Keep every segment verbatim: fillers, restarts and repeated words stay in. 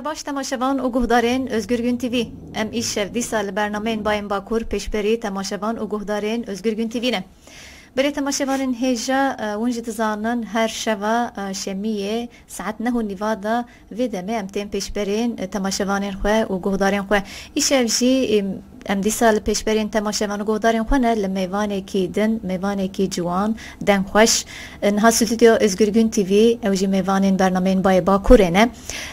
Baş temaşevan û guhdarên Özgürgün T V. Em îşev dîsa li bernameyên Bayên Bakur pêşberî temaşevan û guhdarên Özgürgün T V ne. Belê temaşevanên hêja, e, hûn jî dizanin her şeva, e, şemiyê saet neh û nîva de vê demê em tên pêşberên, e, temaşevanên xwe û guhdarên xwe. Îşev jî, em, em dîsa li pêşberên temaşevan û guhdarên xwe ne, li mêvanekî din, mêvanekî ciwan, dengxweş. Niha Stûdyo Özgürgün T V, ew jî mêvanên bernameyên Bayê Bakurê ne.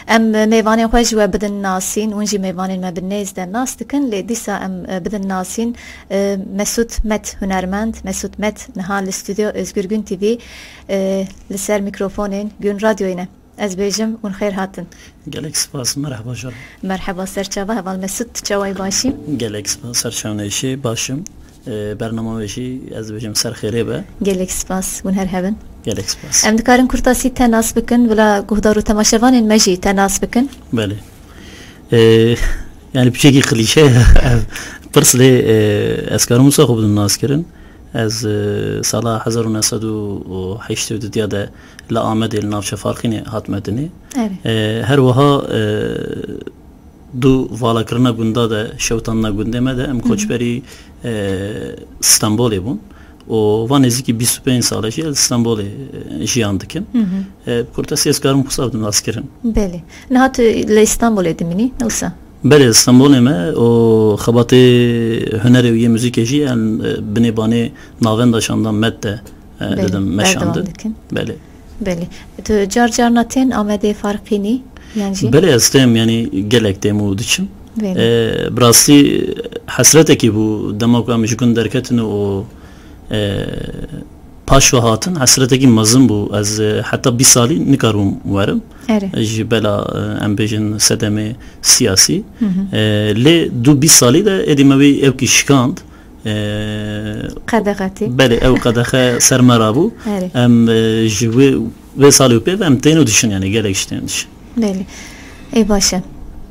Em mêvanên xwe ji we bidin nasîn, hûn jî mêvanên me bi nêz de nas dikin, lê dîsa em, e, bidin nasîn, e, Mesut Met, hunermend Mesut Met, niha li Stûdyo Özgürgün T V, e, li ser mîkrofonên Gün Radyoyê ne. Ez bêjim, hûn xêr hatin. Gelek spas, merhaba jor. Merheba, ser çava, heval Mesut, tu çawayî, başî? Gelek spas, ser çawneyşê, başim. Ee, bernama we jî, ez dibêjim, ser xêrê be. Gelek spas, hûn her hebin. Gelek spas. Em dikarin kurtasî te nas bikin, bila guhdar û temaşevanên me jî te nas bikin. Belê. Ee, yani piçekî klîşe ye ev pirs, lê, e, ez karim wisa xwe bidim nas kirin. Ez, e, sala hezar û neh sed û heştê û du de li Amedê li navçe Farqînê hatime dinê. Evet. E, her wiha, e, du valakirina gunda de, şewitandina gundê me de, em koçberî, e, Stenbolê bûn. Û van nêzîkî bîst û pênc sal e jî ez li Stenbolê, e, jiyan dikim. E, bi kurtasî ez karim wisa bidim nas kirin. Belê. Niha tu li Stenbolê dimînî, ne wisa? Belê, Stenbolê me û xebatê hunerê û yê muzîkê jî em, e, binê banê navenda şandan Met de, e, Belê, didim, me berdewam şandin. Dikin. Belê. Belê. Tu car carna tên Amedê Farqînî, yan jî? Belê, ez têm, yanî gelek têm û diçim. Belê. E, bi rastî hesretekî bû, dema ku em ji gund derketin û, e, paş ve hatin, hesretekî mezin bû. Ez, e, heta bîst salî nikaribûm werim. Erê. Ji bela, e, em bêjin sedemê siyasî. Hı hı. E, lê du bîst salî de êdî me wê ewkî şikand. E, Qedexe tê. Belê, ew qedexe ser me rabû. Erê. Em, e, ji wê, wê salê û pê ve em tên û dişin, yani gelek ji tên dişin. Belê. Ê baş e.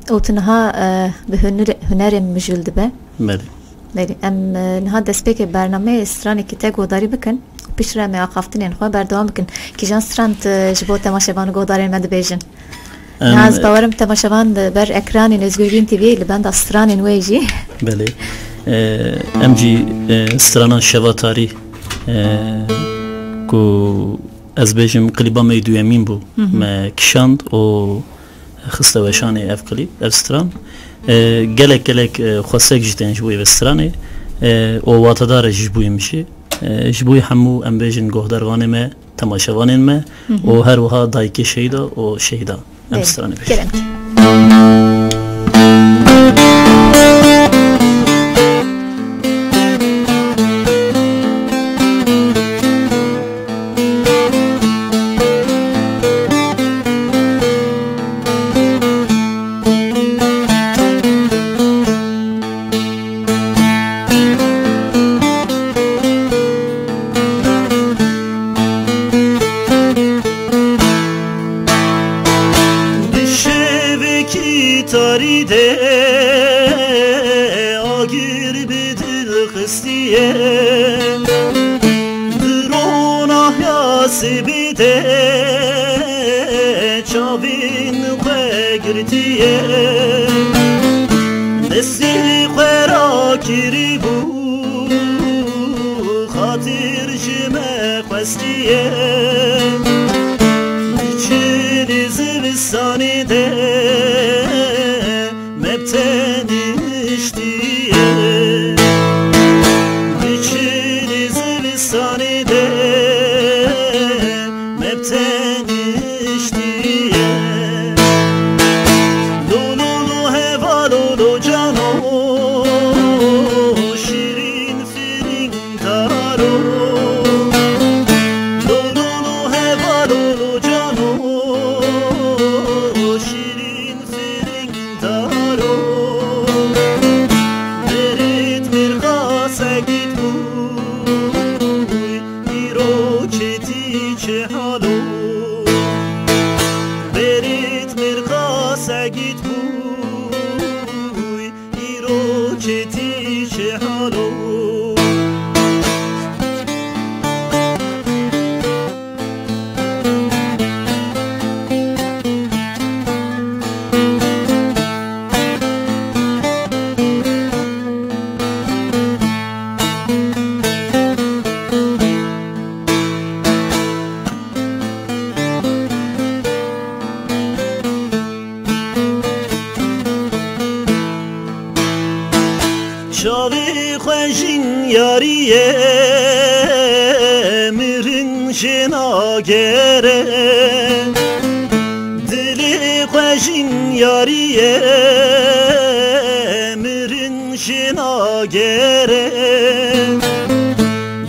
Û tu niha, e, bi huner-, hunerê mijûl dibe. Belê. Belê. Em, e, niha destpêkê bernameyê stranekî te guhdarî bikin. Piştre em ê axaftinên xwe berdewam bikin. Kîjan stran tu ji bo temaşevan û guhdarên me dibêjin? Em, Niha ez bawerim temaşevan li ber ekranên Özgürgün T V li benda stranên wê jî. Belê. E, em jî, e, strana Şeva Tarî, e, ku ez bêjim klîba me yê duyemîn bû. Hı hı. Me kişand û xiste weşanê ev klîp, ev stran. E, gelek gelek, e, xwestek jî tên ji bo vê stranê. E, û watedar e jî ji bo min jî. E, ji bo hemû em bêjin guhdarvanê me, temaşevanên me Hı hı. û her wiha dayikê Şehîda û Şehîda. Em Belê. Stranê bêjin. Kerem. Di şevekî tarî de agir bi dil xistiye, di ronahiya sibê de çavên xwe girtiye, destê xwe rakiribû, xatir ji me xwestiye. Di çilê zivistanê de me bi te niştiye. Di çilê zivistanê de me bi te niştiye. Lo, lo, lo, hevalo, lo, cano, şîrîn, firîn, taro. Lo, lo, lo, hevalo, lo, cano, şîrîn, firîn, taro. Berêt mirxasegît bûy, îro çêtî çi halo. Berêt mirxasegît bûy, îro çêtî çi halo. Çavê xwe jin yariyê mirin jê nagere. Dilê xwe jin yariyê mirin jê nagere.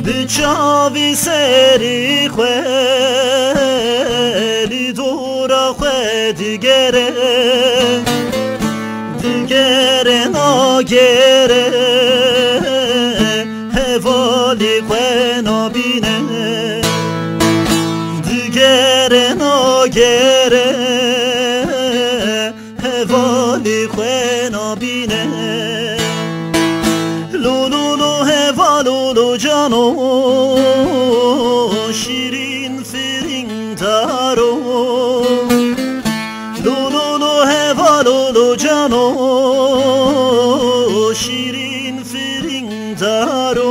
Bi çavê serê xwe li dora xwe digere. Digere nagere, hevalê xwe nabîne. Digere nagere, hevalê xwe nabîne. Lo lo lo hevalo lo cano, şîrîn firîn taro. Lo lo lo hevalo lo cano, şîrîn firîn taro.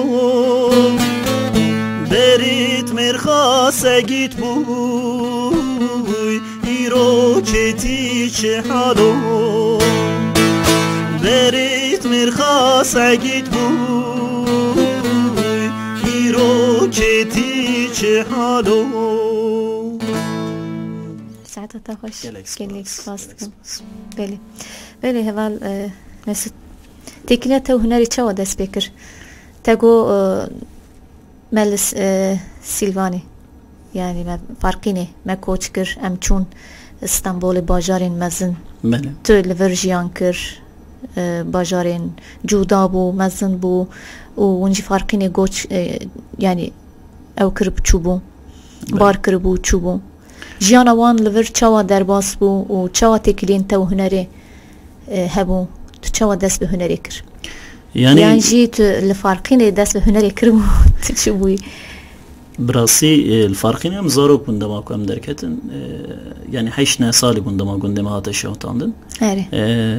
Berît mêrxa segît bûy, îro ketî çi halo. Berît mêrxa segît bûy, îro ketî çi halo. Saeta te xweş. Gelek spas. Gelek spas dikim. Belê. Belê heval, e, Mesut. Têkiliya te û hunerê çawa dest pê kir? Te got, e, me li s-, e, Silvanê, yanî me Farqînê, me koç kir, em çûn Stenbolê, bajarên mezin. Belê. Tu li vir jiyan kir, e, bajarên cuda bû, mezin bû û hûn jî Farqînê goç, e, yanî ew kiribû çûbû, Belê. bar kiribû çûbû. Jiyana wan li vir çawa derbas bû û çawa têkiliyên te û hunerê, e, hebû? Tu çawa dest bi hunerê kir? Yanî Yan jî tu li Farqînê dest bi hunerê kiribû, tu çi bûyî? Bi rastî, e, li Farqînê em zarok bûn dema ku em derketin. E, yanî heşt neh salî bûn dema gundê me hate şewitandin. Erê. E,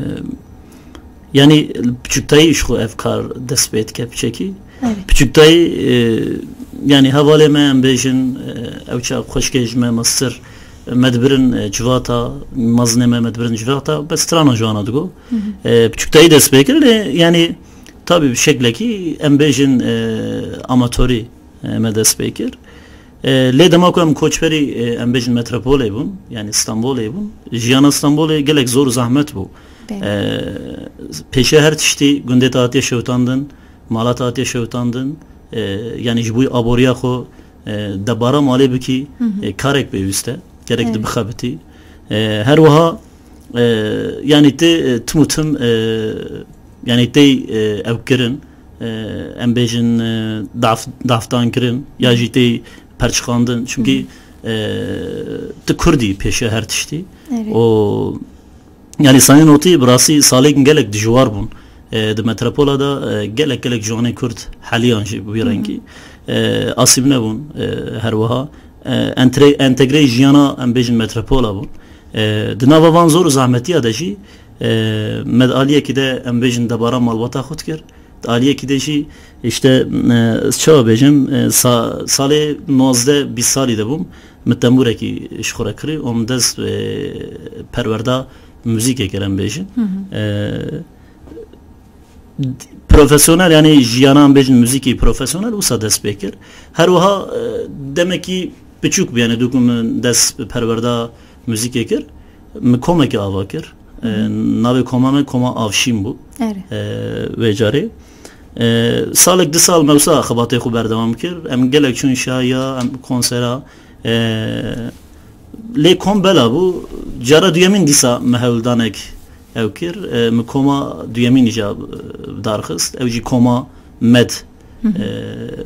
Yanî li piçûktayî ji xwe ev kar dest pê dike piçekî. Evet. Piçûktayî, e, yanî hevalê me em bêjin, e, ew çax xweşkê ji me mestir, me dibirin, e, civata, mezinê me, me dibirin civata, bes strana ji wana digo. Hı hı. E, piçûktayî dest pê kir, lê yanî tabî bi şeklekî em bêjin, e, amatorî, e, me dest pê kir. E, lê dema ku em koçberî, e, em bêjin metropolê bûn, yanî Stenbolê bûn, jiyana Stenbolê gelek zor û zehmet bû. Belê. E, pêşiya her tiştî gundê te hatiye şewitandin, mala te hatiye şewitandin, e, yanî ji bo aboriya xwe, e, debara malê bikî, Hı hı. e, karek pêwîst e, gerek Evet. tu bixebitî. E, her wiha, e, yanî tê, e, tim û tim, e, yanî tê, e, ew kirin, e, em bêjin, e, daf-, daftan kirin, ya jî tê perçiqandin. Çimkî, Hı hı. e, tu kurdî pêşiya her tiştî. Evet. O, yanî sanî notî bi rastî salêkin gelek dijwar bûn. E, di metropola de, e, gelek, gelek ciwanên kurd heliyan jî bi wî Hı hı. rengî. E, asîm nebûn, e, her wiha. E, entre-, entegreyê jiyana, em bêjin, metropola bûn. E, di nava van zor û zehmetiya de jî, e, me di aliyekî de, em bêjin, debara malbata xwe dikir. Di aliyekî de jî, işte, e, ez çawa bêjim, e, sa-, salê nozdeh bîst salî de bûm, min tembûrekî ji xwe re kirî û min dest, e, perwerda muzîkê kir, em bêjin. Hı hı. E, profesyonel, yanî jiyana, em bêjin, muzîkê profesyonel wisa dest pê kir. Her wiha, e, demekî piçûk bû, yanî dû ku min dest bi perwerda muzîkê kir, min komekî ava kir. E, Hı hı. navê koma me Koma Avşîn bû. Erê. E, vê carê. E, salek du sal me wisa xebatê xwe berdewam kir. Em gelek çûn şahiya, em konsera. E, lê kom bela bû. Cara duyemîn dîsa me hewldanek ew kir. E, min koma duyemîn îca, e, bi dar xist. Ew jî Koma Med, Hı hı. e,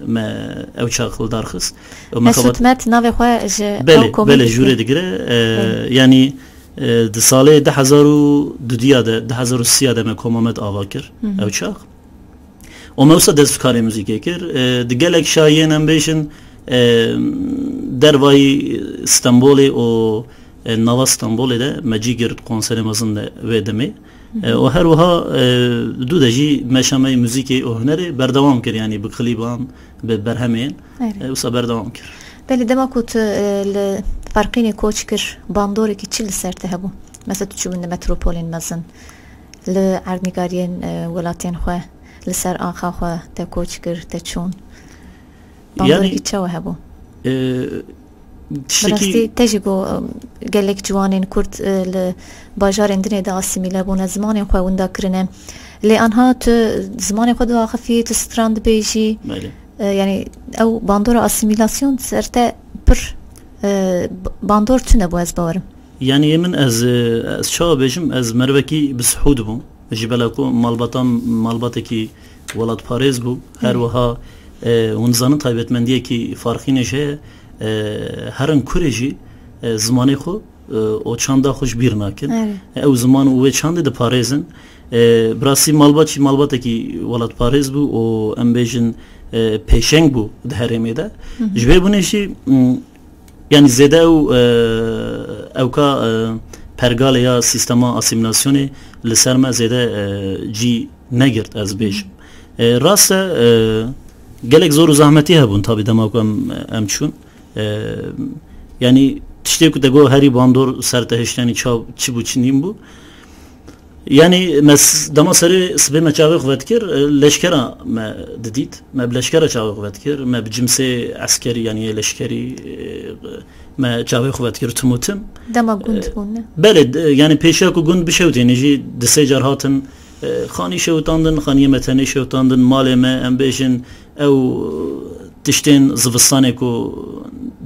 me ew çax li dar xist. Û me Mesut xebat- Met navê xwe ji Belê, ew komê belê, dîtî. jûrê digire. E, Belê. yanî, e, di salê du hezar û dudiya de, du hezar û sîya de me Koma Med ava kir, Hı hı. ew çax. Û me wisa dest bi karê muzîkê kir. E, di gelek şahiyên, em bêjin, e, dervayî Stenbolê û, e, nava Stenbolê de me cî girt konserê mezin de wê demê. Hı hı. E, û her wiha, e, dû de jî meşa me yê muzîkê û hunerê berdewam kir, yanî bi klîban, bi berhemên, Erê. e, wisa berdewam kir. Belê, dema ku tu, e, li Farqînê koç kir, bandorekî çi li ser te hebû? Mesela tu çûbûn li metropolên mezin, li erdnîgariyên, e, welatên xwe, Li ser axa xwe te koç kir, te çûn? Bandorkî çawa hebû? E, Bi rastî te jî got, e, gelek ciwanên Kurd, e, li bajarên dinê de asîmîle bûne, zimanên xwe winda kirine. Lê anha tu zimanê xwe diaxifî, tu stran dibêjî. Belê. E, yanî ew bandora asîmîlasyon ser te pir, e, b-, bandor tune bû, ez bawerim. Yanî yê min ez, e, ez çawa bêjim, ez merivekî bi sihûd bûm. Ji bela ku malbata, malbatekî welatparêz bû, her wiha, e, hûn dizanin taybetmendiyekî Farxînê jî heye, e, herin kurê jî, e, zimanê xwe, e, û çanda xwe ji bîr nakin. Erê. Ew ziman û wê çandê diparêzin. E, bi rastî malbat jî malbatekî welatparêz bû û em bêjin, e, pêşeng bû di herêmê de. Ji vê bûnê jî, m, Yanî zêde ew, e, ewka, e, pergalê ya sîstema asîmîlasyonê li ser me zêde, e, cî negirt, ez bêjim. E, rast e, e, gelek zor û zehmetî hebûn tabî dema ku em, em çûn. E, yanî tiştê ku te got herî bandor ser te hişt, yanî ça-, çi bû, çi nîn bû. Yanî me s-, dema serê sibê me çavê xwe vedikir, e, leşkera me didît. Me bi leşkera çavê xwe vedikir. Me bi cimsê eskerî, yanî yê leşkerî, e, me çavê xwe vedikir tim û tim. Dema gund E, bûn, ne? Belê, d-, yanî pêşiya ku gund bişewitîne jî di sê car hatin, e, xanî şewitandin, xaniyê me tenê şewitandin, malê me, em bêjin, ew tiştên zivistanê ku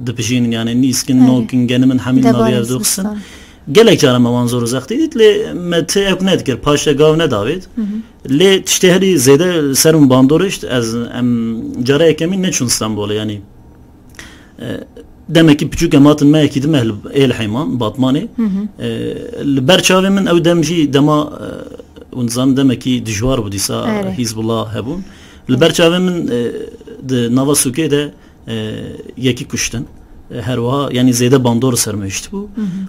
dibijînin, yanî nîskin, Erê. Nokin, genimin, hemî Debarên navê ev dixistin. Zivistan. Gelek cara me wan zor û zextî dît, lê me ti ew nedikir, paşte gav nedavêt. Lê tiştê herî zêde ser min bandor hişt, ez, em cara yekemîn neçûn Stenbolê, yanî, e, demekî piçûk em hatin me yekî di meh li êl heyman, Batmanê. E, li ber çavê min ew dem jî dema, e, hûn dizanin demekî dijwar bû dîsa Erê. Hîzbullah hebûn. Li ber çavê min, e, di nava sûkê de e, yekî kuştin. E, her wiha, yanî zêde bandor ser me hiştibû.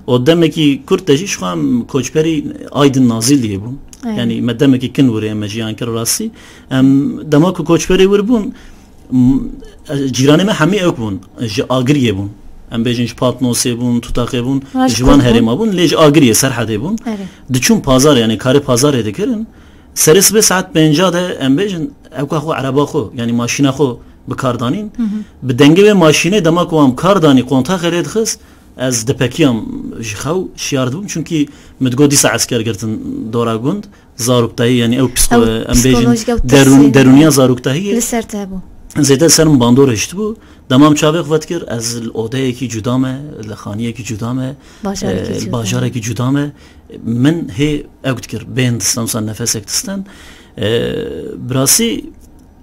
Û demekî kurt de jî ji xwe em koçberî Aydin Nazîliyê bûn. Yanî me demekî kin wirê me jiyan kir rastî. Em dema ku koçberê wir bûn, m-, e, cîranê me hemî ewk bûn. Ji Agiriyê bûn. Em bêjin ji Patnosê bûn, Tutaxê bûn, ji van herêma bûn, lê ji Agiriyê, Serhedê bûn. Diçûn pazar, yanî karê pazarê dikirin. Serê sibê saet pênca de em bêjin, ewka xwe, ereba xwe, yanî maşîna xwe bi kar danîn. Bi dengê wê maşînê dema ku wan bi kar danî, kontaxê lê dixist, ez dipekiyam ji xew, şiyar dibûm. Çunkî min digot dîsa esker girtin dora gund, zaroktahî, yanî ew psîko-, Ew em bêjin psîkolojik, ew derûn-, tirsê derûniya zaroktahiyê li ser te bû. Zêde ser min bandor hiştibû. Dema min çavê xwe vedikir, ez li odeyekî cuda me, li xaniyekî cuda me, Bajarekî e, cuda. Bajarekî cuda me. Min hê ewk dikir, bêhn distan, wisa nefesek distan. E, bi rastî,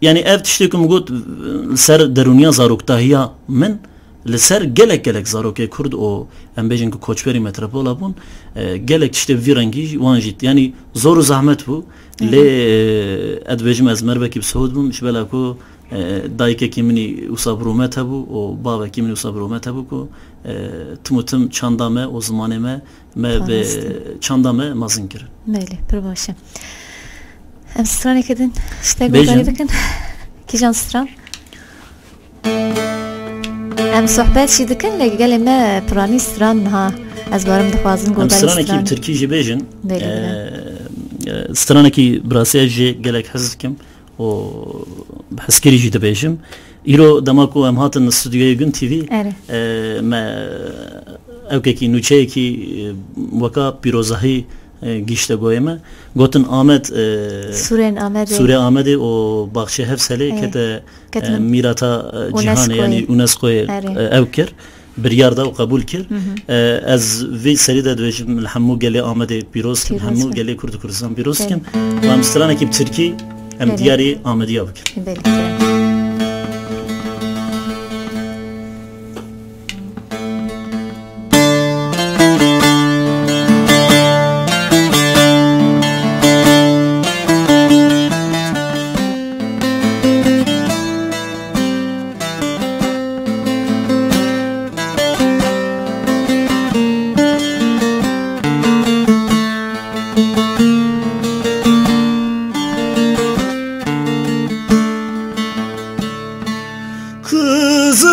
yanî ev tiştê ku min got, li ser derûniya zaroktahiya min, li ser gelek gelek zarokê Kurd û em bêjin ku koçberî metropola bûn, e, gelek tiştê bi vî rengî wan jî, yanî zor û zehmet bû. Lê, e, ez dibêjim ez merivekî bi sihûd bûm, ji bela ku, e, dayikekî min î wisa bi rûmet hebû û bavekî min wisa bi rûmet hebû ku, e, tim û tim çanda me û zimanê me, me bi çanda me mezin kirin. Belê, pir baş e. Em stranekê din ji te guhdarî bikin. Kîjan stran? Em sohbet jî dikin, lê gelê me piranî stran niha ez barim dixwazin guhdarî stranekî bi tirkî jî bêjin. Belê, belê. E, e, stranekî bi rastî ez jê gelek hez dikim. û bi hezkirî jî dibêjim. Îro dema ku em hatin stûdyoyê Gun T V, Erê. e, me ewkekî nûçeyekî, e, weka pîrozahî, e, gihîşte goyê me. Gotin Amed, e, Sûrên Amedê. Sûrê Amedê û Baxçê Hevselê Erê. kete, Ketin e, mîrata, e, cîhanê, UNESCOyê. yanî UNESCOyê, Erê. e, ew kir. biryar da û qebûl kir. E, ez vî serî de dibêjim li hemû gelê Amedê pîroz kim, Pîroz hemû kim. gelê Kurd û Kurdistan pîroz kim. Belê. Û em stranek bi tirkî em Belê. diyarî Amediya bikin. Belê.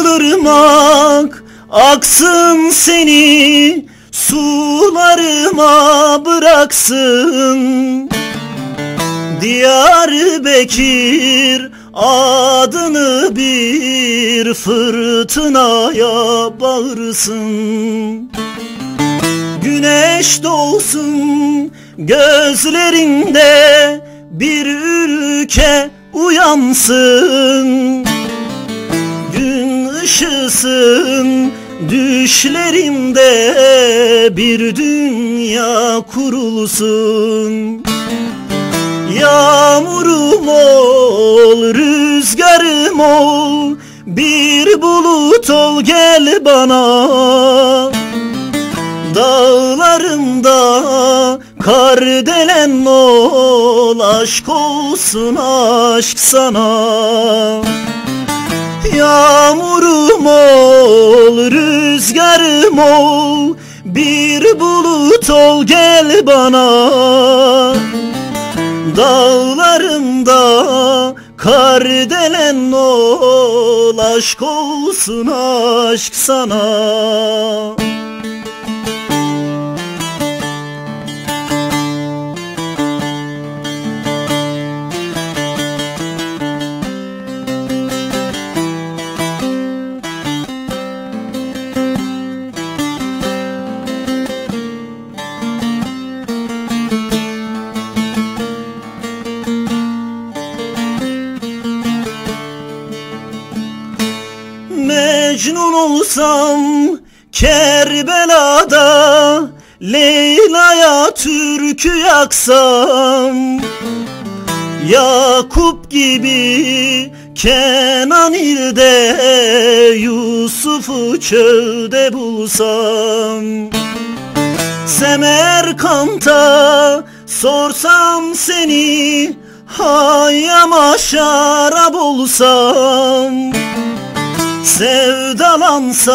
Kızılırmak aksın seni sularıma bıraksın. Diyarbekir adını bir fırtınaya bağırsın. Güneş doğsun gözlerinde, bir ülke uyansın. Gün ışısın düşlerimde, bir dünya kurulsun. Yağmurum ol, rüzgarım ol, bir bulut ol, gel bana. Dağlarımda kardelen ol, aşk olsun aşk sana. Yağmurum ol, rüzgarım ol, bir bulut ol, gel bana. Dağlarımda kardelen ol, aşk olsun aşk sana. Mecnun olsam Kerbela'da, Leyla'ya türkü yaksam, Yakup gibi Kenan ilde, Yusuf'u çölde bulsam, Semerkant'a sorsam seni, Hayyama şarap olsam, sevdalansam,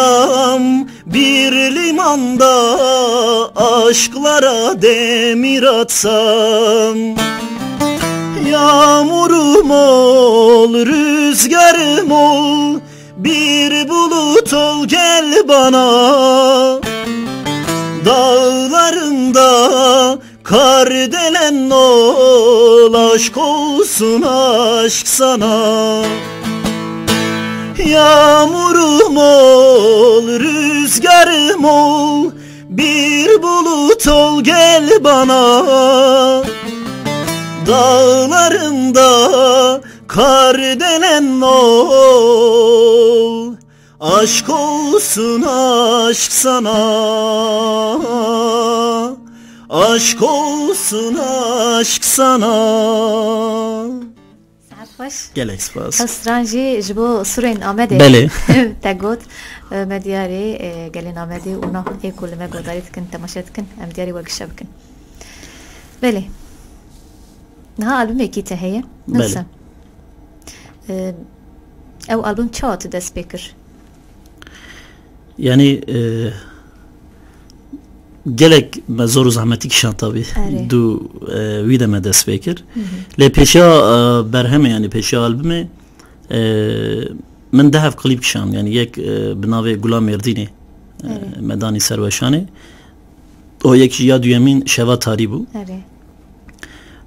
bir limanda aşklara demir atsam. Yağmurum ol, rüzgarım ol, bir bulut ol, gel bana. Dağlarımda kardelen ol, aşk olsun aşk sana. Yağmurum ol, rüzgarım ol, bir bulut ol, gel bana. Dağlarımda kardelen ol, aşk olsun aşk sana. Aşk olsun aşk sana. Saet xweş. Gelek spas. Ew stran jî ji bo surên Amedê. Belê. Te got, e, me diyarî, e, gelên Amedê û nav ê ku li me guhdarî dikin, temaşe dikin, em diyarî we gişe bikin. Belê. Niha albumekî te heye? Belê. Nasıl? E, ew album çawa tu dest pê kir? Yani, e, gelek me zor û zehmetî kişand tabî. Erê. Du, e, wî de me dest pê kir. Hı hı. Lê pêşiya, e, berhemê, yani pêşiya albumê, e, min deh ev klîp kişand. Yani yek, e, bi navê Gula Mêrdînê, e, Erê. me danî ser weşanê. O yek jî ya duyemîn Şeva Tarî bû. Erê.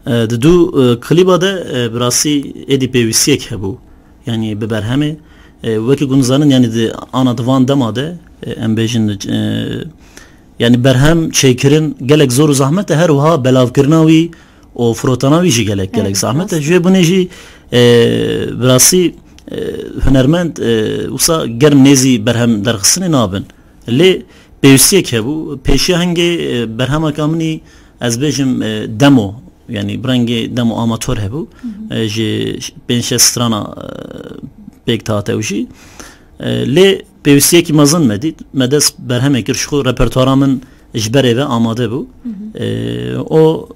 E, di du, e, klîba de, e, bi rastî êdî pêwîstiyek hebû. Yanî bi berhemê, e, wekî ku nizanin, yanî di ana di van dema de, e, em bêjin, e, yanî berhem çêkirin gelek zor û zehmet e, her wiha belavkirina wî û firotana wî jî gelek, gelek Evet, zehmet e. rast. Ji wê bunê jî, e, bi rastî, e, hunermend, e, wisa germ nêzî berhem derxistinê nabin. Lê pêwîstiyek hebû. Pêşiya hingê, e, berhemeka min î, ez bêjim, e, demo, yanî bi rengê demo amator hebû. Hı hı. E, ji pênc şeş strana, e, pêk dihate ew jî. E, lê pêwîstiyekî mezin me dît. Me dest berhemê kir, ji xwe repertuara min ji berê ve amade bû. Hı hı. E, o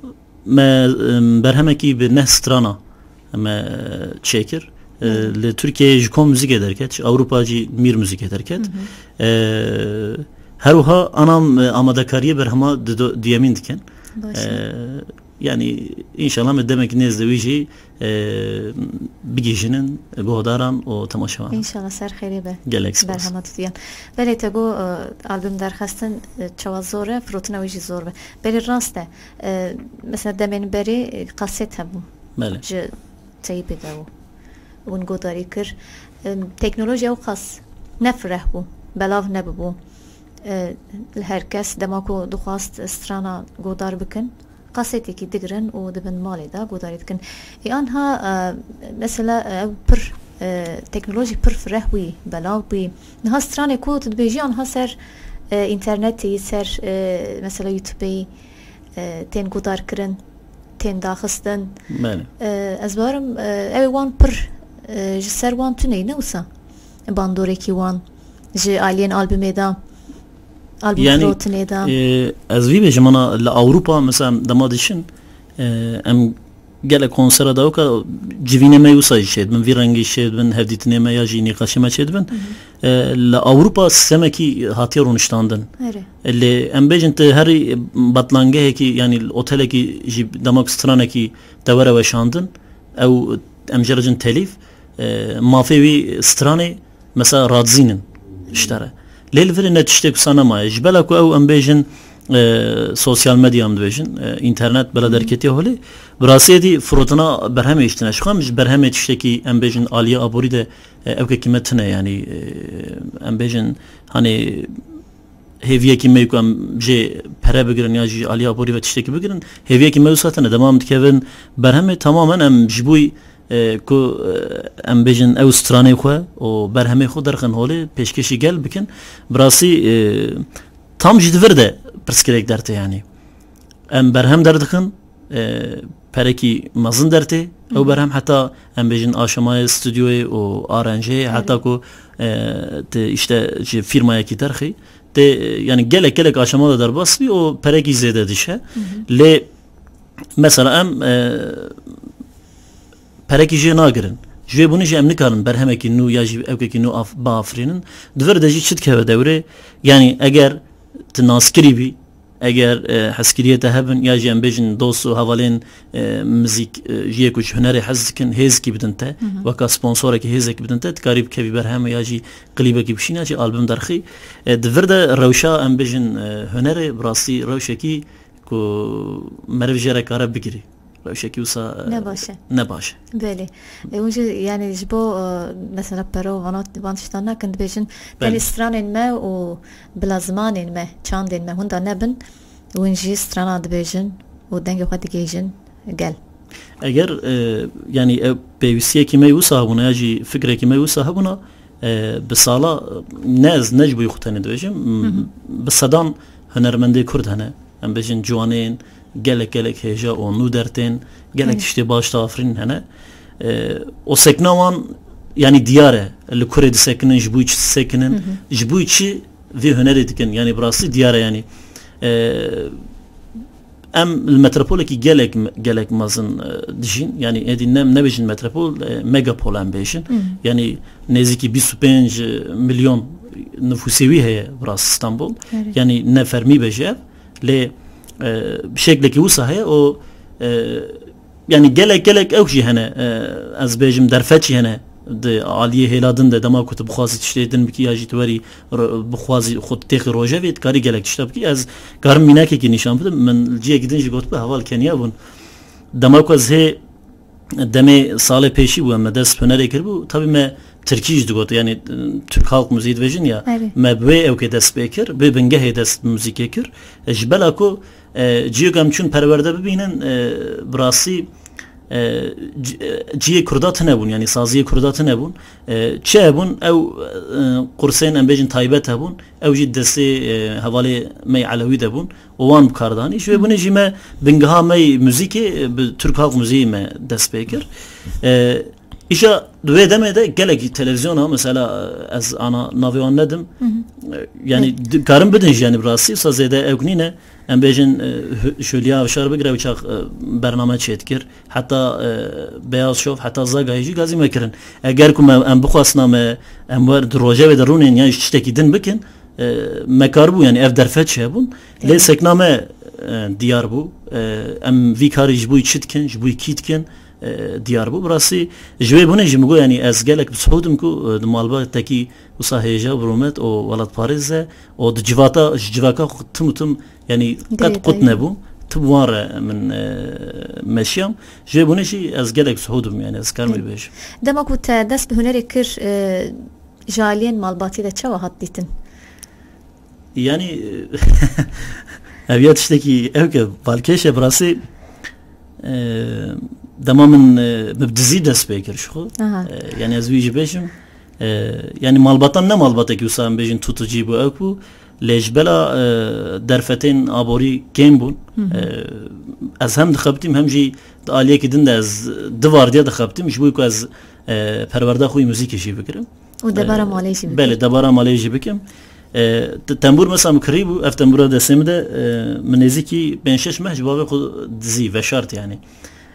me, em, berhemekî bi neh strana me çêkir. E, Evet. li Tirkiyeyê ji Kom Muzîkê derket, ji Ewropa jî Mîr Muzîkê derket. Hı hı. E, her wiha ana, e, amadekariyê berhema dido-, duyemîn dikin. Baş e. E, yanî înşallah me demek nêz de wî jî, e, bigihîjinin guhdaran û temaşevan. Înşallah ser xêrê be. Gelek spas. Berhema tu duyan. Belê te got, e, album derxistin, e, çawa zor e, firotina wî jî zor be. Belê rast e. E, mesela demên berê, e, kaset hebû. Belê. Ji teypê de û hûn godarî kir. Em, teknolojiya ew qas ne fireh bû, belav nebibû. E, li her kes dema ku dixwast strana godar bikin, kasetêkî digirin û dibin malê de godarî dikin. Ê anha, e, mesela, e, ew pir, e, teknolojî pir fireh bûyî, belav bûyî. Niha stranê ku tu dibêjî anha ser, e, înternetê, ser, e, mesela YouTubeê, e, tên godarkirin, tên daxistin. Belê. E, ez barim, e, ew wan pir, e, ji ser wan tune ne wisa. Bandorekî wan ji aliyên albumê de, album Yani, firotinê de. e, ez vî bêjim, ana li Ewropa mesela dema diçin, e, em gelek konsera dawika civînê me wisa jî çêdibin, vî rengî çêdibin, hevdîtinê me ya jî nîqaşê me çêdibin. E, li Ewropa sîstemekî hatiye rûniştandin. Erê. Lê em bêjin tu herî batlangehekî, yanî otelekî jî dema ku stranekî te were weşandin, ew em jê re cin telîf, e, mafê wî stranê mesela radzînin ji te re. Lê li virê ne tiştek wisa nemaye. Ji bela ku ew em bêjin, e, sosyal medya em dibêjin, e, înternet bela derketiye holê, bi rastiyê dî firotina berhemê jî tine. Ji xwe em ji berhemê tiştekî em bêjin aliyê aborî de, e, ewkekî me tine, yanî, e, em bêjin, hani hêviyekî me ku em jê pere bigirin ya jî aliyê aborî ve tiştekî bigirin, hêviyekî me wisa tine. Dema em dikevin berhemê, tamamen em ji bo, e, ku, e, em bêjin ew stranê xwe û berhemê xwe derxin holê, pêşkêşî gel bikin. Bi rastî, e, tam jî di vir de pirsgirêk dertê, yanî. Em berhem derdixin, e, perekî mezin dertê. Ew berhem heta em bêjin aşamayê stûdyoyê û aranjeyê, heta ku, e, tu işte ji fîrmayekî derxî, tê, e, yanî gelek gelek aşama de derbas bî û perekî zêde dişe. Lê mesela em, e, perekî jê nagirin. Ji vê bûnê jî em nikarin berhemekî nû ya jî ewkekî nû af-, biafirînin. Di vir de jî çi dikeve dewrê? Yanî eger tu naskirî bî, eger, e, hezkiriyê te hebin, ya jî em bêjin dost û hevalên, e, muzîk, e, ji yê ku ji hunerê hez dikin, hêzkî bidin te, weka sponsorekî hêzekî bidin te, dikarî bikevî berhemê ya jî klîbekî bişîne, ya jî album derxî. E, di vir de rewşa em bêjin, e, hunerê bi rastî rewşekî ku meriv jê re kare bigirî. Rewşekî wisa, e, Ne baş e. Ne baş e. Belê. E, hûn jî, yani, ji bo, e, mesela pere û vana, van tiştan nakin, dibêjin, tenê stranên me û bila zimanên me, çandên me hûn da nebin, hûn jî strana dibêjin û dengê xwe digihîjin gel. Eger, e, yani ev pêwîstiyekî me wisa hebûna ya jî fikrekî me wisa hebûna, e, bi sala, e, ne ez, ne ji bo xwe tenê dibêjim, m, bi sedan hunermendê Kurd hene. Em bêjin ciwanên gelek, gelek hêja û nû dertên, gelek tiştê baş diafirînin hene. E, û sekna wan, yanî diyar e. Li kurê disekinin, ji bo çi disekinin, ji bo çi vê hunerê dikin. Yanî bi rastî diyar e, yanî. E, em li metropolekî gelek, gelek mezin, e, dijîn. Yanî êdî ne, nebêjin metropol, e, megapol em bêjin. Yanî nêzîkî bîst û pênc milyon nifûsê wî heye bi rastî Stenbol. Yanî ne fermî be jî ev. Lê, e, bi şeklekî wisa heye û, e, yanî gelek gelek ew jî hene, e, ez bêjim derfet jî hene di aliyê hêla din de, dema ku tu bixwazî tiştê din bikî ya jî tu werî r-, bixwazî xwe têxî rojevê, dikarî gelek tişta bikî. Ez karim mînakekî nîşan bidim. Min li ciyekî din jî gotibû, heval Kenya bûn. Dema ku ez hê demê salê pêşî bû, em me dest hunerê kiribû, tabî me tirkî jî digot, yanî, e, Türk halk müziği dibêjin ya, me bi wê ewkê dest pê kir, bi bingehê dest bi muzîkê kir. E, ji bela ku, e, ciyê ku em çûn perwerde bibînin, e, bi rastî, e, ci-, e, ciyê Kurda tune bûn, yanî saziyê Kurda tune bûn. E, çi hebûn? Ew, e, qursên em bêjin taybet hebûn. Ew jî destê, e, hevalê me yê Elewî de bûn û wan bi kar danî. Ji vê bûnê jî me bingeha me yê muzîkê, e, bi Türk halk müziği me dest pê kir. E, îşa di wê demê de gelekî televizyona, mesela, e, ez ana navê wan nedim. E, yanî di-, karin bidin jî, yanî bi rastî wisa zêde ewk nîne. Em bêjin, e, hü-, Şoliya Avşar bigire, ew çax, e, bername çêdikir. Heta, e, Beyaz Şov, heta Zagayê jî gazî me kirin. Eger ku me, em bixwastina me, em wer di rojevê de rûnên yan jî tiştekî din bikin, e, me karibû, yanî ev derfet çi hebûn. Lê sekna me, e, diyar bû. E, em vî karî ji bo çi dikin, ji bo kî dikin, e, diyar bû. Bi rastî ji wê bûnê jî min got, yanî ez gelek bi sihûd im ku, e, di malbatekî wisa hêja, bi rûmet û welatparêz e û di civata, ji civaka xwe tim û tim, yanî qet qut nebû. Wan re min, e, meşiyam. Ji vê bûnê jî ez gelek sihûd im, yani ez karim wî bêjim. Dema ku te dest bi hunerê kir, e, ji aliyên malbatî de çawa hat dîtin? Yani, ev ya tiştekî ew ke balkêş e, bi rastî, e, dema min, e, min bi dizî dest pê kir ji xwe. Aha. E, yani ez wî jî bêjim. E, yani malbatan ne malbatekî wisa em bêjin tutucî bû, ew bû. Lê ji bela, e, derfetên aborî kêm bûn. Hı hı. E, ez hem dixebitîm hem jî di aliyekî din de ez di vardiya dixebitîm. Ji bo ku ez, e, perwerda xwe yî muzîkê jî bikirim. Û debara, e, malê jî bikim. Belê, debara malê jî bikim. E, t-, tembûr mesela min kirî bû, ev tembûra destê min de, e, min nêzîkî pênc şeş meh ji bavê xwe dizî, veşart yani.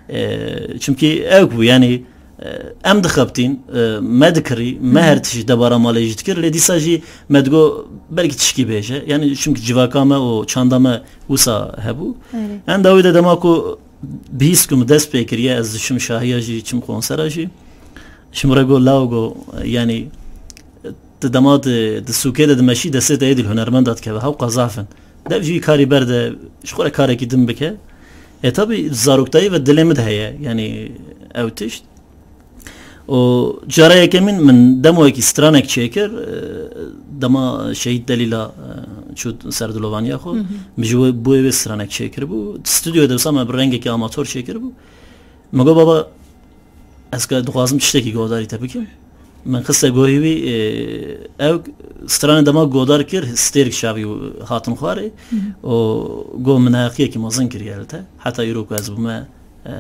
E, çimkî ew bû yani, e, em dixebitîn, e, me dikirî, me, hı hı, her tişt debara malê jî dikir, lê dîsa jî me digo belkî tişkî bêje. Yani çimkî civaka me û çanda me wisa hebû. Erê. Em dawî de dema ku bihîst ku min dest pê kiriye, ez diçim şahiya jî, çim konsera jî. Ji min re got, law got, yanî, tu dema di, di sûkê de dimeşî, destê te êdî li hunermenda dikeve, hewqa zaf in. Dev jî karî berde, ji xwe re karekî din bike. E, tabî, zaroktayî ve dilê min de heye, yanî, ew tişt. Û cara yekemîn min demo wekî stranek çêkir, e, dema Şehîd Delîla, e, çû ser dilovaniya xwe, hı hı, min ji we, bo wê stranek çêkiribû. Stûdyoyê de wisa me bi rengekî amator çêkiribû. Min got, baba, ez ka dixwazim tiştekî guhdarî te bikim. Min xiste guhê wî, e, ew stranê dema guhdar kir, stêrk çavî hatin xwarê. Hı hı. Û got, min neheqiyekî mezin kiriye li te. Heta îro ku ez bûme, e,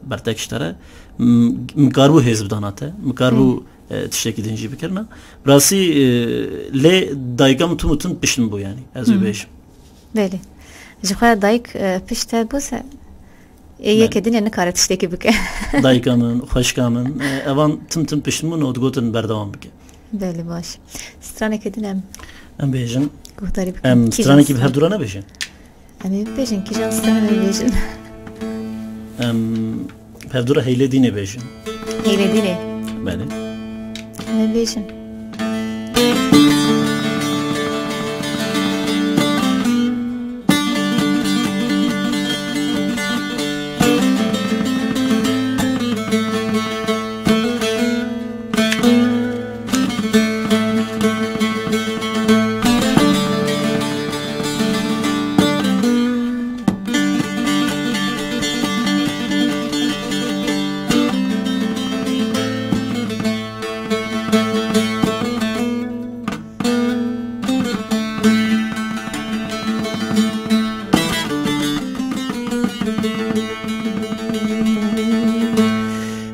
bertek ji te re. M-, min karibû hêz bidana te. Min karibû, hı, e, tiştekî din jî bikirina. Bi rastî, e, lê dayika min tim û tim pişt min bû, yanî. Ez wî, hı, bêjim. Belê. Ji xwe dayik, e, pişt te bû se, ê, belê, yekê din ê nikare tiştekî bike. Dayika min, xweşika min, e, evan tim tim pişt min û digotin berdewam bike. Belê, baş. Stranekê din em, em bêjin. Guhdarî bikin. Em stranekî bi hevdû re nebêjin? Em ê bêjin, kîjan stran em ê bêjin? Em hevdû re Heylê Dînê bêjin. Heylê Dînê? Belê. Em ê bêjin.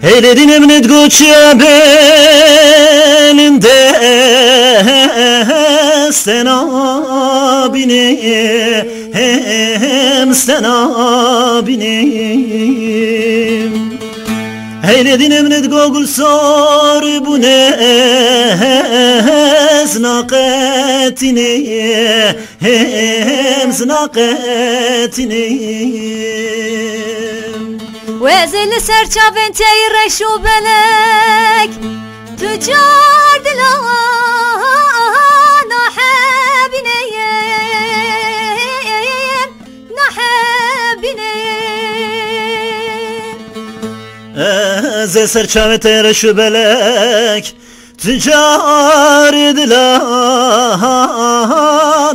Hey, lê dînê min ê digot çi, belinde stena bînê, hem stena bînê. Hey, lê dînê min ê digot gul sor bûne, ez naqetînê. Hem zinaqetînim. Wezê li ser çavên te yî reş û belek, tu car dila nahebîneyim, nahebîneyim. Ez ê ser çavê te reş û belek, tu car dila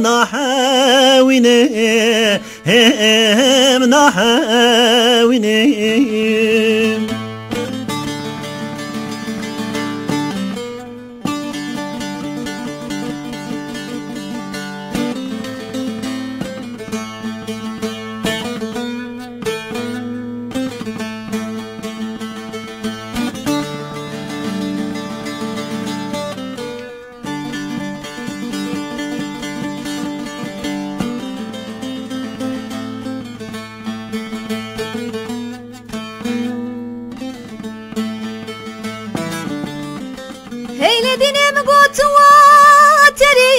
nahewîne, hem nahewîne. Hey, lê dînê min got, wa terî,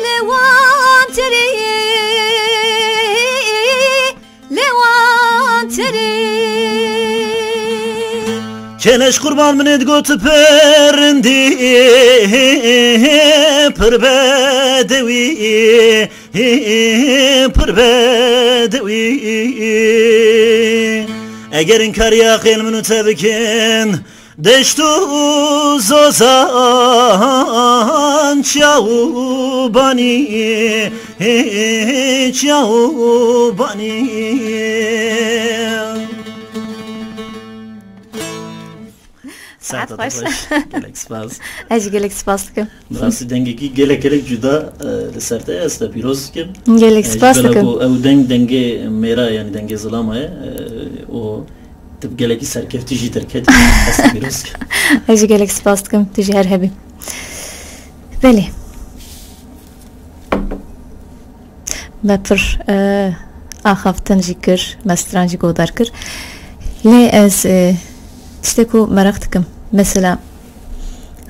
lê wan terî, lê wan terî. Keleş qurban min ê digot pirindî, pir bedewî, pir bedewî. Eger inkariya xêl min û te bikin, deşt û zozan, çiya û banî, çiya û banî. Saet Saet xweş. Xweş. Gelek spas. Ez jî gelek spas dikim. Bi rastî dengekî gelek gelek cuda, e, li ser te ye, ez te pîroz dikim. Gelek E, ji spas bela dikim. Ku ew deng dengê mêra, yanî dengê zilama ye, e, û tu bi gelekî serkeftî jî derketî. Ez te pîroz dikim. Ez jî gelek spas dikim. Tu jî her hebî. Belê. Me pir, e, axaftin jî kir, me stran jî godar kir. Lê ez, e, tiştê ku meraq dikim. Mesela,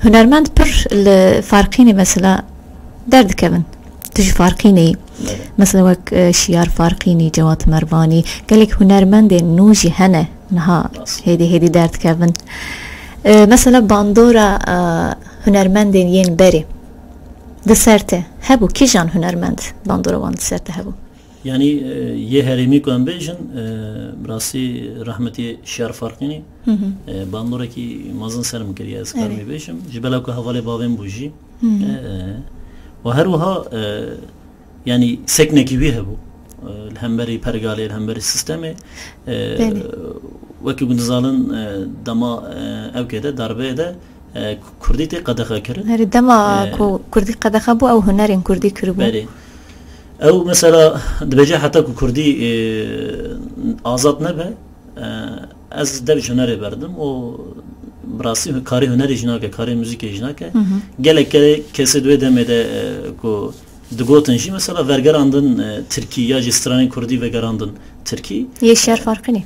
hunermend pir li Farqînê mesela derdikevin. Tu ji Farqînê yî. Evet. Mesela wek, e, Şiyar Farqînî, Cevat Mervanî, gelek hunermendên nû jî hene niha Nasıl? Hêdî hêdî derdikevin. E, mesela bandora, e, hunermendên yên berê. Di ser te hebû, kîjan hunermend bandora wan di ser te hebû? Yanî, e, yê herêmî ku em bêjin, e, bi rastî rehmetî Şiyar Farqînî, Hı hı. E, bandorekî mezin ser min kiriye, ez Erê. Karimî bêjim. Ji bela ku hevalê bavê min bû jî. Hı hı. E, e, û her wiha, e, yanî seknekî wî hebû. E, li hemberî pergalê, li hemberî sîstemê. E, Belê. Wekî ku dizanin, e, dema, e, ewkê de, darbeyê de, e, Kurdî tê qedexe kirin. Herî dema E, ku Kurdî qedexe bû, ew hunerên Kurdî kiribû. Belê. Ew mesela dibêje heta ku Kurdî, e, azad nebe, e, ez dev ji hunerê berdim û bi rastî karê hunerê jî nake, karê muzîkê jî nake. Hı hı. Gelek kerê kesê di wê demê de, e, ku digotin jî mesela vergerandin, e, tirkî ya jî stranên Kurdî vegerandin tirkî. Yê Şiyar Farqînî?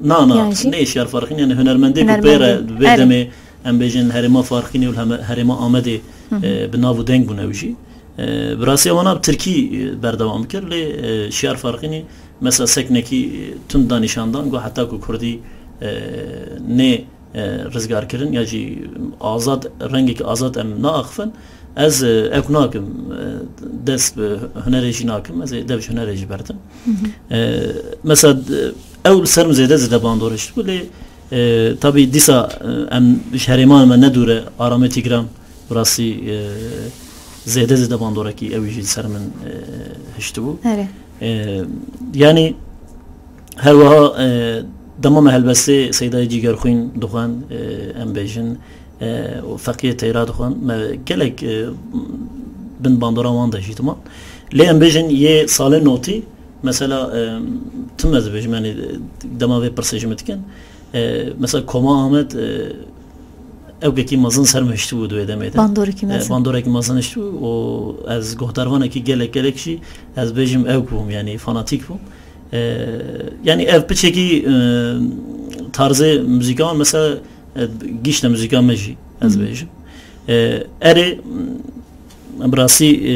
Na, na, Yan jî? Ne Şiyar Farqînî, yani hunermendê ku Hunermendê. Pê re di vê Erê. Demê em bêjin herêma Farqînî û heme-, herêma Amedê, Hı hı. e, bi nav û deng bûne ew jî. E, bi rastî wana bi tirkî, e, berdewam kir, lê, e, Şiyar Farqînî mesela seknekî, e, tund da nîşan dan, got heta ku Kurdî, e, nê, e, rizgar kirin ya jî azad, rengekî azad em naaxifin, ez, e, ew nakim, e, dest bi hunerê jî nakim, ez ê dev ji hunerê jî berdim. Hı hı. E, mesela, e, ew li ser min zêde zêde bandor hiştibû, lê, e, tabî dîsa, e, em ji herêman me ne dûr e, Aramê Tîgran, bi rastî, e, zêde zêde bandorekî ew jî li ser min, e, hiştibû. Erê. E, yanî her wiha, e, dema me helbestê Seydayê Cîgerxwîn dixwend, e, em bêjin, e, û Feqiyê Teyra dixwend, me gelek, e, bin bandora wan de jî diman. Lê em bêjin yê salê notî, mesela, e, tim ez dibêjim, yanî, e, dema vê pirsê ji min dikin, e, mesela Koma Amed, e, ewkekî mezin ser min hiştibû di wê demê de. Bandorekî E, mezin. Bandorekî mezin hiştibû û ez guhdarvanekî gelek gelek jî ez bêjim ew bûm, yanî fanatîk bûm. E, yanî ev piçekî, e, tarzê muzîka wan mesela, e, gîşte muzîka me jî ez Hı hı. bêjim. E, erê, bi rastî, e,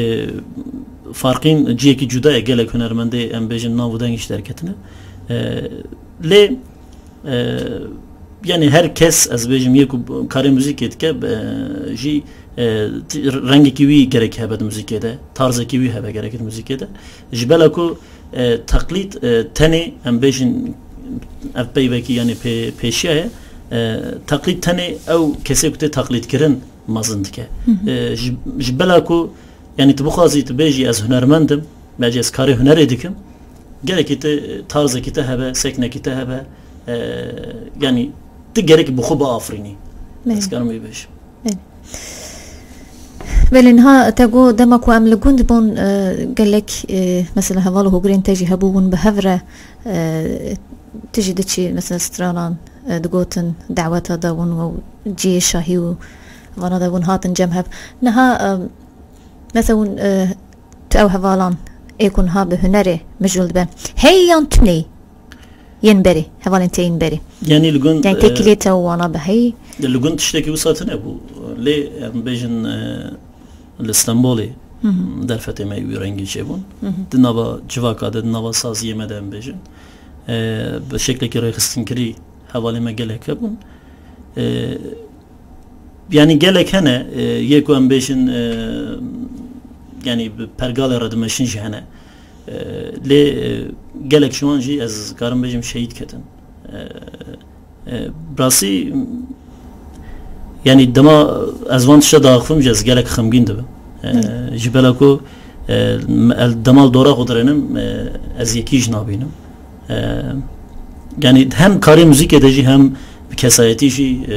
Farqîn ciyekî cuda ye, gelek hunermendê em bêjin nav û deng jî derketine. E, lê, e, yanî her kes, ez bêjim, yê ku karê muzîkê dike, e, jî, e, ti-, rengekî wî gerek hebe di muzîkê de, tarzekî wî hebe gerek di muzîkê de. Ji bela ku, e, teqlîd, e, tenê em bêjin ev peyvekî, yanî pê-, pêşiya ye, e, teqlîd tenê ew kesê ku tê teqlîdkirin mezin dike. Hı hı. E, ji, ji bela ku, yanî tu bixwazî tu bêjî ez hunermend im, ya jî ez karê hunerê dikim, gerekî tu tarzekî te hebe, seknekî te hebe, e, yanî tu gerekî bi xwe biafirînî. Belê. Ez karim wî bêjim. Belê. Belê, niha te got dema ku em li gund bûn, e, gelek, e, mesela heval û hogirên te jî hebûbûn bi hev re, e, tu jî diçî mesela stranan, e, digotin, daweta da bûn û cihê şahî û vana da bûn hatin cem hev. Niha, e, mesela hûn, e, tu ew hevalan ê ku niha bi hunerê mijûl dibe, hey yan tune yên berê, hevalên te yên berê? Yanî li gund, Yanî e, têkilê te û wana bi hey? Li gund tiştekî wisa tune bû. Lê em bêjin, e, li Stenbolê Hı hı. derfetê me wî rengî çêbûn. Hı hı. Di nava civaka de, di nava saziyê me de em bêjin. E, bi şeklekî rêxistinkirî hevalê me gelek hebûn. E, yanî gelek hene, e, yê ku em bêjin, e, yanî bi pergalê re dimeşin jî hene. E, lê, e, gelek ji wan jî ez karim bêjim şehîd ketin. E, e, bi rastî, yanî dema ez van tişta diaxivim jî ez gelek xemgîn dibim. E, Hı. Ji bela ku, e, me-, el dema li dora xwe dirênim, e, ez yekî jî nabînim. E, yanî hem karê muzîkê de jî hem bi kesayetî jî, e,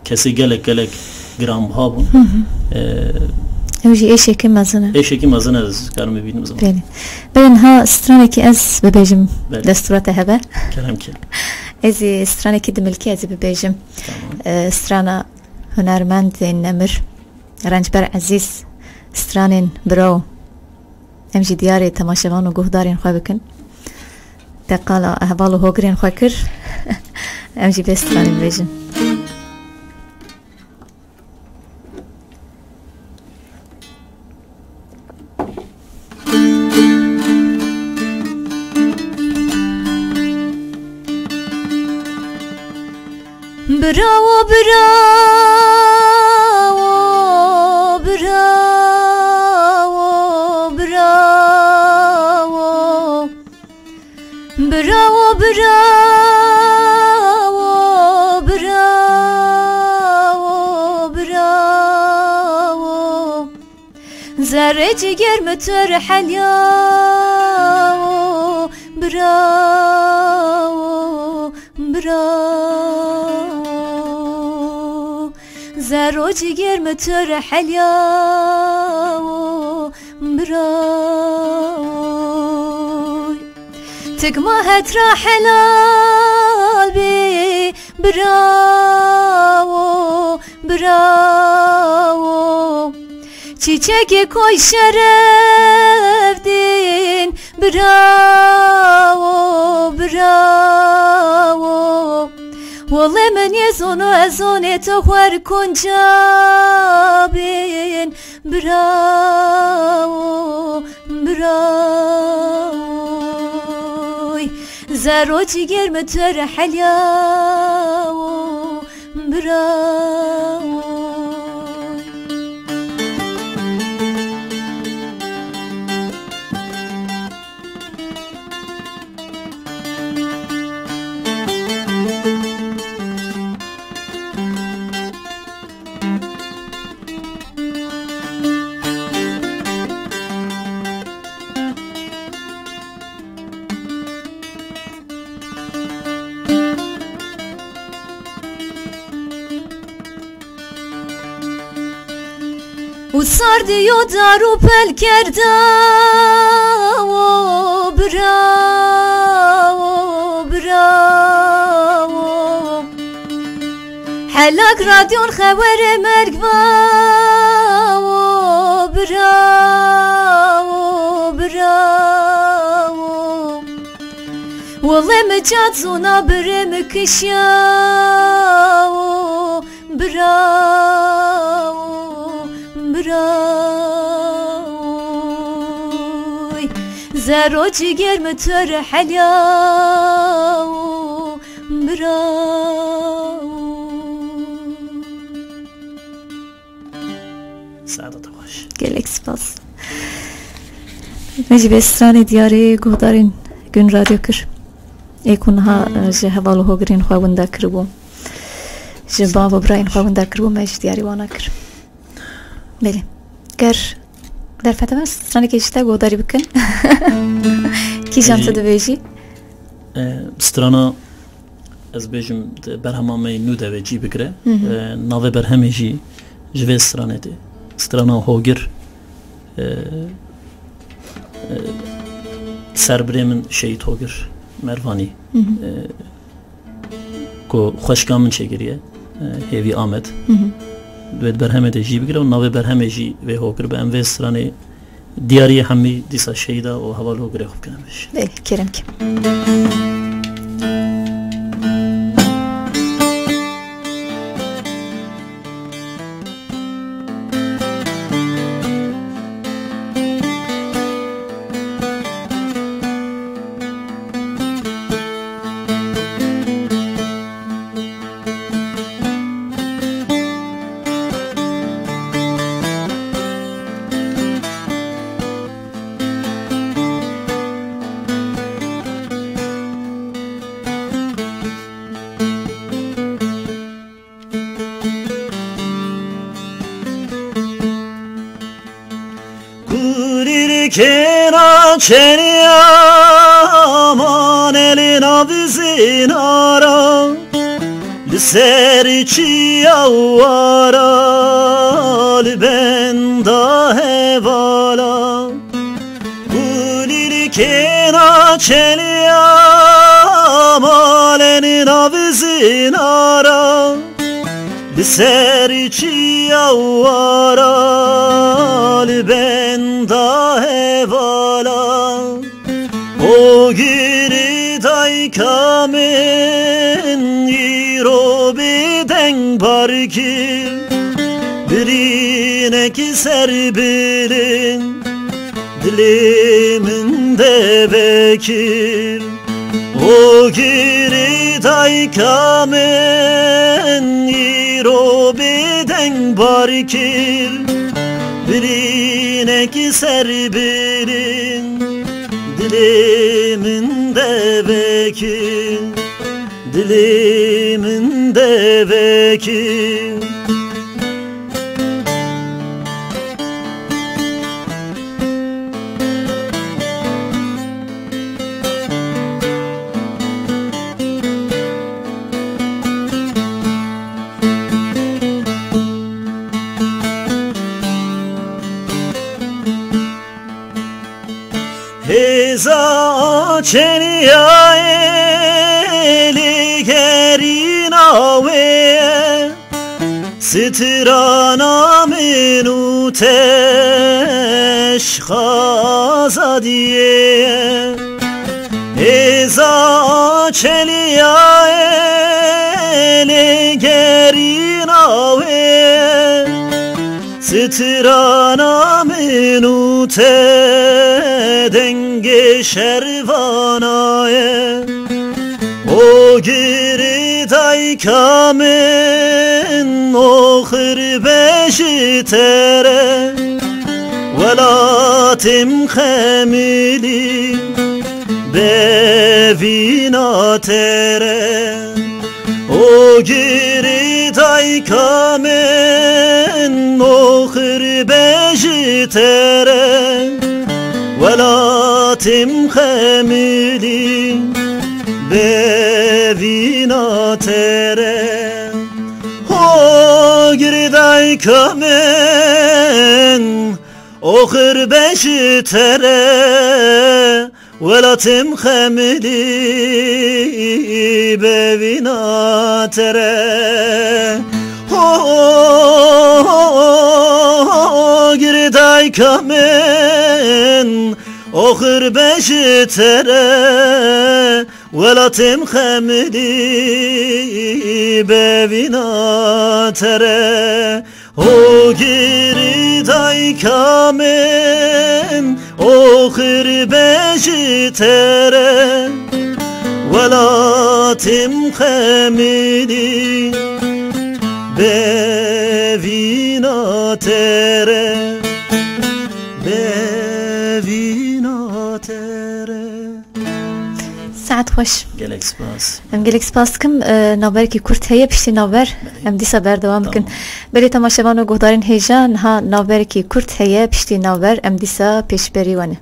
kesê gelek gelek giranbiha bûn. Hı hı. E, Ew jî êşekî mezin e. Êşekî mezin e, ez karim bibînim ziman. Belê. Belê, niha stranekî ez bibêjim, Belê. destûra te hebe. Kerem ki. Ez ê stranekî dimilkî ez ê bibêjim. Tamam. E, strana hunermendên nemir, Rençber Ezîz, stranên biraw. Em jî diyarê temaşevan û guhdarên xwe bikin. Te qala heval û hogirên xwe kir. Em jî vê stranê bibêjin. Bravo, bravo, bravo, bravo. Bravo, bravo, bravo, bravo. Zerrê cigêr mi tu re helya, bravo, bravo. Zerro cigêr mi tu re helya, bravo. Tikma hetra helal bî, bravo, bravo. Çîçekê koy şeref dîn, bravo, bravo. Wele min yê zono ez zonê tu xwer konca bîn, bravo, bravo. Zerro cigêr mi tu re helya, bravo. û sardiyo dar û pelkerda, o bravo, bravo. Helak radyon xewerê merg va, o bravo, bravo. Wele mi cat zona birê mi kişya, o bravo, bravo. Zerro cigêr mi tu re helya, o bravo. Saeta te xweş. Gelek spas. Me jî vê stranê diyarê guhdarên Gün Radyo kir. Ê ku niha, e, ji heval û hogirên xwe winda kiribû. Ji bav û birayên xwe winda kiribû, me jî diyarî wana kir. Belê. Ger derfete me stranekê ji te guhdarî bikin. Kîjan tu dibêjî? E, strana Ez bêjim, di berhema me yê nû de ve cî bigire. Hı hı. E, navê berhemê jî ji vê stranê tê. Strana Hogir, e, e, ser birê min Şehîd Hogir Mervanî, Hı hı. e, ku xweşika min çêkiriye, e, Hêvî Amed. Hı hı. Divê di berhemê de cî bigire û navê berhemê jî vê Hogir be. Em vê stranê Diyariyê hemî dîsa şehîda û heval û girê xwe bikin em ê jî. Belê, kerem ke. Çeriya mane li nav zînara, li ser çiya wara, li benda hevala. Kulîlkêna çeliya malen nav zînara, li ser çiya wara, li benda hevala. Ogirî dayka min îro bêdeng bar kir, birînek ser bilind dilê min de vekir. Ogirî dayka min îro bêdeng bar kir, birînek ser bilind dilê min de vekir, dilê min de vekir. Hêza çeriyayê lêgerîna wê ye, strana min û teşxa azadiyê ye. Hêza çeliyayê lêgerîna wê, strana min û te dengê şervana ye. Ogirî dayka min, oxir be ji te re, welatê min xemilî bevîna te re. Ogirî dayka min, oxir be ji te re, welatê min xemilî bevîna te re. Ogirî dayka min, oxir be ji te re, welatê min xemilî bevîna te re. Ogirî dayka min, oxir be ji te re, welatê min xemilî bevîna te re. Ogirî dayka min, oxir be ji te re, welatê min xemilî bevîna te re, bevîna te re. Saet xweş. Gelek spas. Em gelek spas dikim. E, navberekî kurt heye, piştî navber em dîsa berdewam bikin. Tamam. Belê temaşevan û guhdarên hêja, niha navberekî kurt heye, piştî navber em dîsa pêşberî we ne.